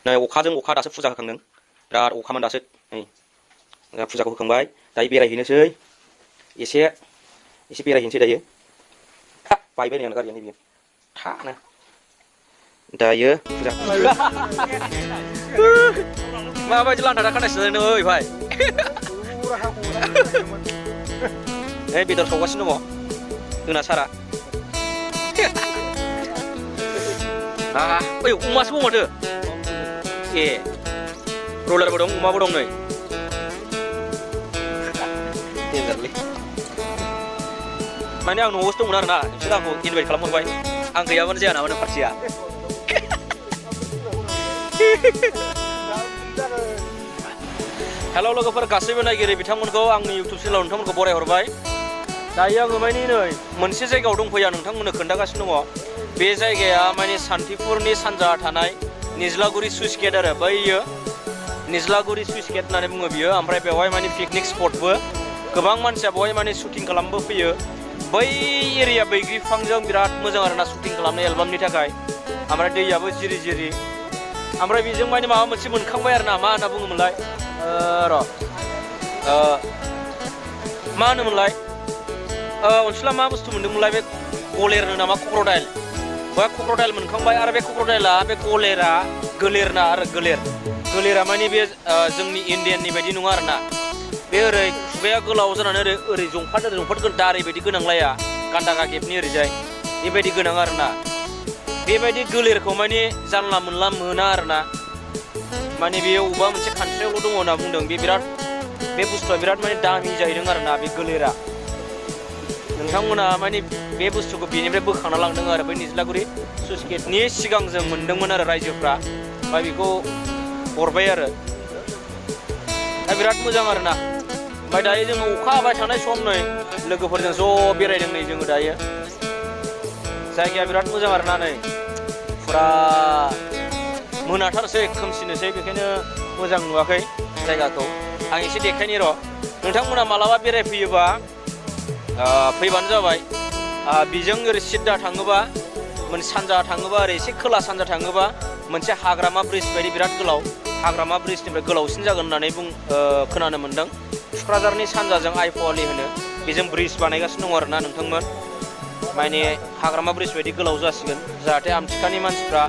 नै अखाजों अखा दासो फुजा होखांदों बिराद अखामोन दासो नै फुजाखौ होखांबाय दायो बेरायहैनोसै एसे बेरायहैनोसै दायो बायबाय नै गारियानो बियो थानो दायो फुजा माबायदि लान्दा खानायसो नै भाइ नै बेदर सावगासिनो दङ जोंना सारा ओइ अमासो दं माथो ए ब्रयलारबो दं अमाबो दं नै देन्जारलै माने आं न'आवसो दंमोन आरोना बिसोर आंखौ इनभाइट खालामहरबाय आं गैयाबानो जाया नामा पार्टिया हेल' लोगोफोर गासैबो नायगिरि बिथांमोनखौ आंनि इउटुब चेनेलाव नोंथांमोनखौ बरायहरबाय दायो आङो माने नै मोनसे जायगायाव दंफैयो नोंथांमोननो खोन्थागासिनो दङ बे जायगाया माने सान्तिपुरनि सानजा थानाय निज्लागुरि सुइस गेट आरो बैयो निज्लागुरि सुइस गेट होननानै बुङो बियो ओमफ्राय बेवहाय माने पिकनिक स्पटबो गोबां मानसिया बेवहाय माने शुटिं खालामबो फैयो बै एरिया बैग्रि बिफांजों बिराद मोजां आरोना शुटिं खालामनाय एलबामनि थाखाय ओमफ्राय दैयाबो जिरि जिरि ओमफ्राय बेजों माने माबा मोनसे मोनखांबाय आरोना मा होनना बुङोमोनलाय मा होनोमोनलाय अनसुला मा बुस्थु मोनदोंमोनलाय बे गलेरनो नामा क्रकडाइल बा क्रकडाइल मोनखांबाय आरो बे क्रकडाइला बे गलेरा गोलेरना आरो गोलेरा माने बे जोंनि इण्डियाननि बायदि नङा आरोना बे ओरै खुगाया गोलाव जानानै ओरै जंफाट दारि बायदि गोनांलाया गान्दा गागेबनि ओरैजाय बेबायदि गोनां आरोना बेबायदि गोलेरखौ माने जानला मोनला मोना आरोना माने बेयो अबेबा मोनसे कान्ट्रियावल' दङ होनना बुंदों बे बुस्थुआ बिराद माने दामि जाहैदों आरोना बे गोलेरा नोंथांमोना माने बे बुस्थुखौ बेनिफ्राय बोखांना लांदों आरो बै निज्लागुरि सुइस गेटनि सिगां जों मोनदोंमोन आरो रायजोफ्रा ओमफ्राय बेखौ हरबाय आरो दा बिराद मोजां आरोना ओमफ्राय दायो जोङो अखा हाबाय थानाय सम नै लोगोफोरजों ज' बेरायदों नै जोङो दायो जायगाया बिराद मोजां आरोना नै फुरा मोनाथारसै खोमसिनोसै बेखायनो मोजां नुवाखै जायगाखौ आं एसे देखायनि र' नोंथांमोना मालाबा बेरायफैयोबा फैबानो जाबाय बिजों ओरै सिद्दा थाङोबा मोनसे सानजा थाङोबा ओरै एसे खोला सानजा थाङोबा मोनसे हाग्रामा ब्रिज बायदि बिराद गोलाव हाग्रामा ब्रिजनिफ्राय गोलावसिन जागोन होननानै खोनानो मोन्दों थुक्राझारनि सानजाजों आइफवालि होनो बेजों ब्रिज बानायगासिनो दङ आरोना नोंथांमोन माने हाग्रामा ब्रिज बायदि गोलाव जासिगोन जाहाथे आमथिखानि मानसिफ्रा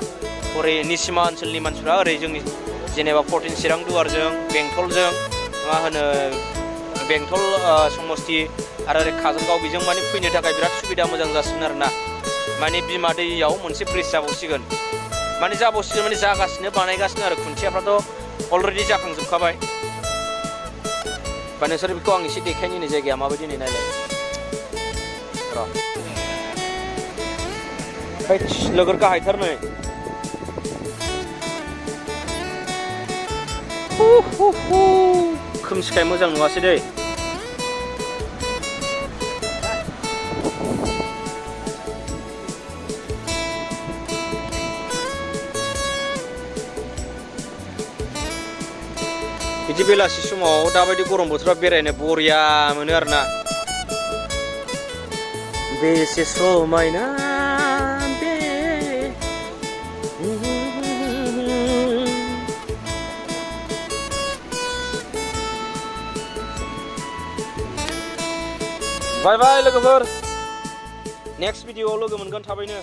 ओरै निसिमा ओनसोलनि मानसिफ्रा ओरै जोंनि जेनेबा 14 चिरां दुवारजों बेंटलजों मा होनो बेंटल समस्ति आरो ओरै काजलगाव बेजों माने फैनो थाखाय बिराद सुबिदा मोजां जासिगोन आरोना माने बिमा दैयाव मोनसे ब्रिज जाबावसिगोन माने जागासिनो बानायगासिनो आरो खुन्थियाफ्राथ' अलरेडि जाखांजोबखाबाय ओमफ्राय नोंसोर बेखौ आं एसे देखायनि नै जायगाया माबायदि नै नायलाय र' लोगोर गाहायथार नै खोमसिखाय मोजां नुवासै दै बिदि बेलासि समाव दाबायदि गरम बोथोराव बेरायनो बरिया मोनो आरोना बेसे समायना बे बाय बाय लोगोफोर नेक्स्ट भिडिअआव लोगो मोनगोन थाबैनो